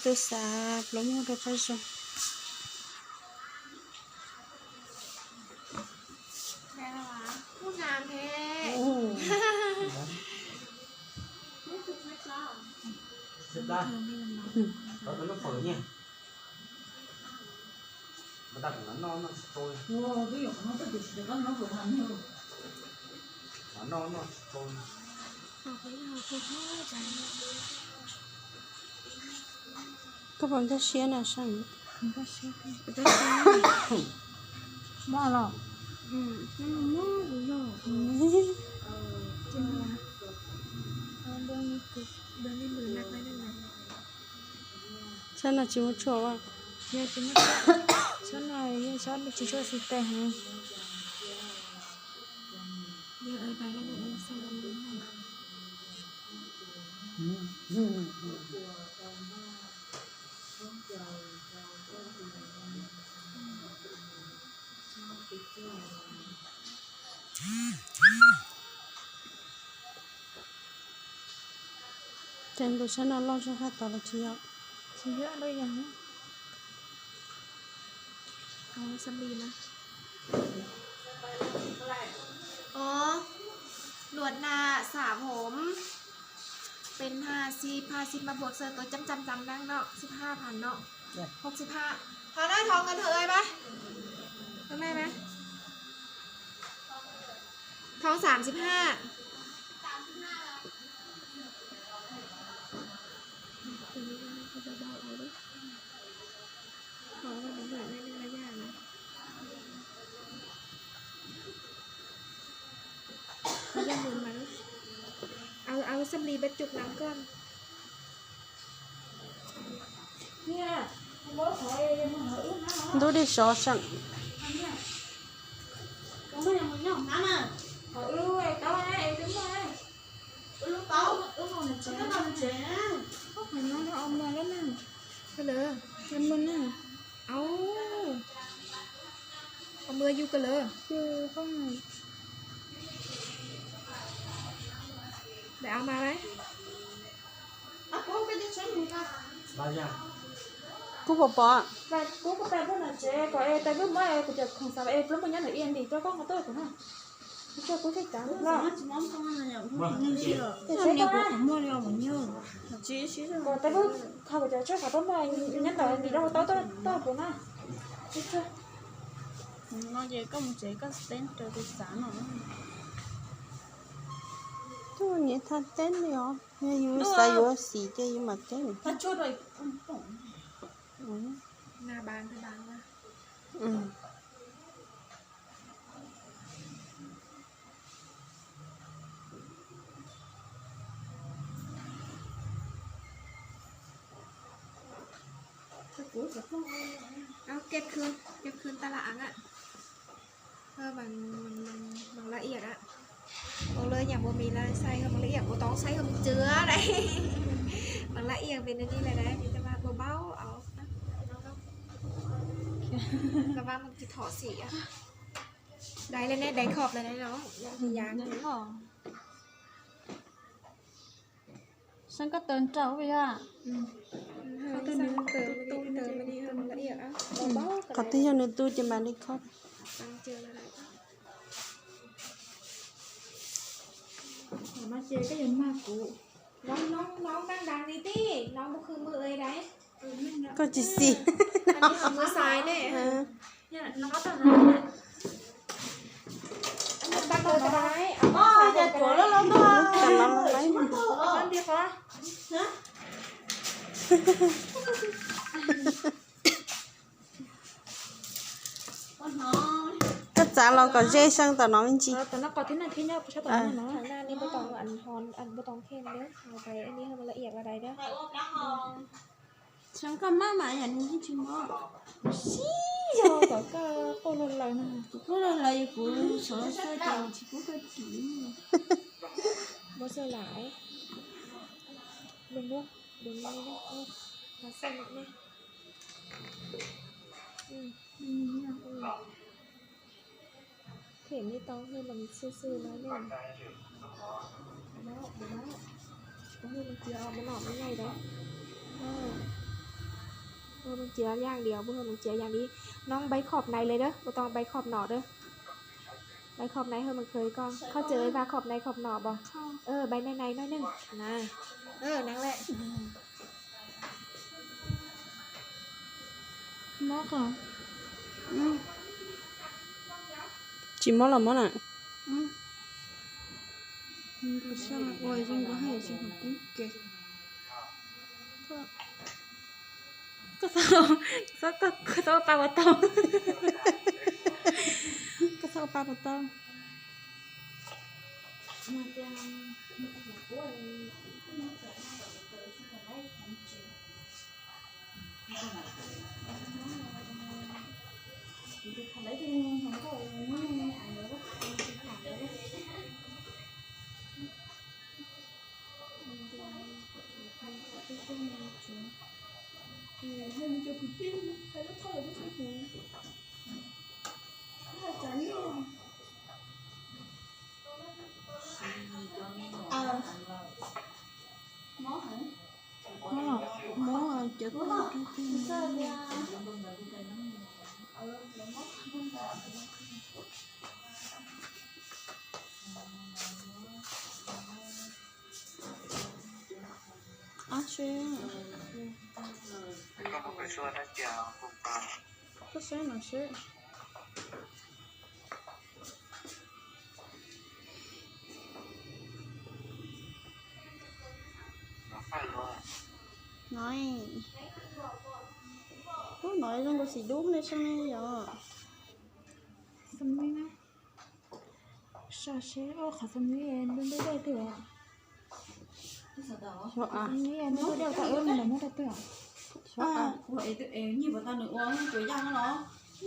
Tus xav pluas muag rau qab zoo. Koj puas nkag siab na Seej? Mob los? Tshab no tsis muaj tshuaj a? Tshab no yog tshab tsis tshuaj xis tes heev. Ces ntu sab no loj zog hab tod los tsis yog? Tsis yog loj yog. Xam li na. Ua, luam nas xam phom pes haj xib, haj xib mas bhuam xaws tau cam cam cam neeg no, xib haj phav no, hauv xib haj phav no, thov nkawd thov ơi mas, thov na mas, thov xam xib haj. Au, au xab lis ba chục lắm con. Ntub dib sov seem. Au, au mưa du ka lơ. Đ- au ma. Kuv pom pom. Kuv kuv pom pom no tsev kom es tais lub muab kuv cov khoom xav es pluab muaj nyob ntawm Ian Lis rau koj nqa tuaj kuv na. Kuv coj kuv thiaj cav los. Kom tais lub kho kuv cov tshuaj xav pluab muaj nyob ntawm Ian Lis rau tau tuaj kuv na. No ces koj mus tsev koj teb rau tus xav no. Tuaj niam thaj teb li os, yog yus xav yuav xim ces yus mam teb. Kem khwn, kem khwn tas la ang a. Thơ bằng, bằng, bằng lá iệng á. Màu lơ nhạc của mình là xay hơn bằng lá iệng, của Tóng xay hơn chứa đấy. Bằng lá iệng bên đây là đấy, mình cho bạn bầu báu áo. Các bạn một cái thọ sỉ á. Đấy là nét đánh hộp là đấy nó. Dán. Seb koj taws nraum yog. Qhov twg yog nws tu ces mam li kho. Ces koj yuav mag kuv. Nóng, nóng, nóng đang đáng đi tí, nóng một khư mưa ấy đấy. Koj tsis xis. Mưa xài nè. Koj txav los kom ze seej tom no me ntsis. Tseev koj maj mam yam nws yeej tsis mob. Sib yog kom koj quaj luag lawm no. Kuv quaj luag lawm kuv sov xwb ces tsis pub koj chim. Muab xwb lawm. Đừng nuốt, đừng nuốt. Nó xâm lặng nha. Thể mê tông hơi bằng sư sư nói nè. Đó, đó. Có hơi bằng kia, nó nọ nó nhảy đó. Ờ. Ơ, nws cia yam li, ua nws cia yam li, nws bai khop nais li dab, ua tau bai khop no dab. Bai khop nais hab mas khwv ko, koj tseem bai khop nais khop no bos. Ơ, bai nais nais nais neeg na. Ơ, neeg le. Mob ko. Tsis mob los mob na. Ua zoo ko haj yam tsis hum kub ke. Koj txhob, koj txhob ua pa puas tau. Koj txhob ua pa puas tau. Mob, mob cov ko. Ab, seb, koj saib no seb. No, ub, no zoo nkaus xim dub ne, zoo ne yom. Xam li na, saib seb, ua qhov xam li dub dub dej twg os. Xam li dub dub dej tau ub nws los muab rau twg os.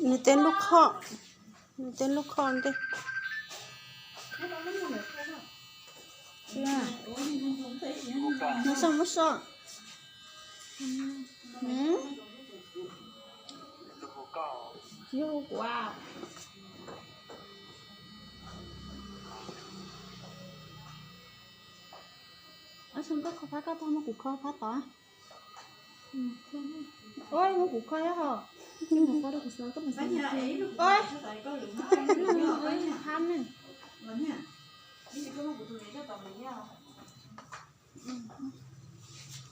Nws tej lub khob, nws tej lub khob ntej. Nws xav muab so. Tsis hu kuv. Ab, koj kho phab, koj tau muab kuv kho phab tod. Ua, muab kuv kho thiab hos. Ua, phab ne.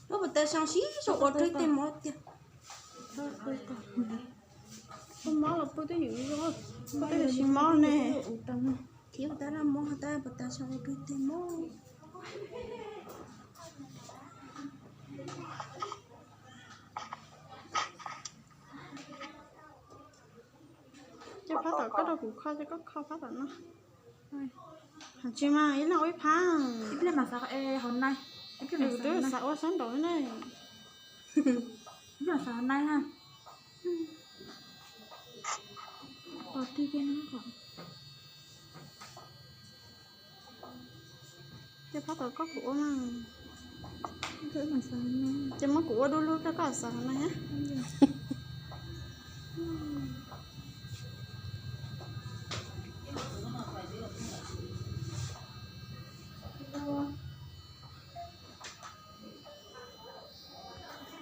Lub pas tas xyoo sib sau ua rau tej mob tiag. Mob los pw twb yus zoo, pw twb yus sib mob ne. Thiab tab laj mob tab pas tas xyoo ua rau tej mob. Ces phab tom koj rau kuv kho, ces koj kho phab tom no. Tsis mas ib leeg ua ib phab. Ib pliag mas xav hauv nai. Ib pliag mas xav ua sab nraud ne. Ib pliag mas xav hauv nai na. Tos tig kiag no kom. Ces phab tom koj kuv ua mas. Ces muab kuv ua du lug rau koj xav hauv nai na.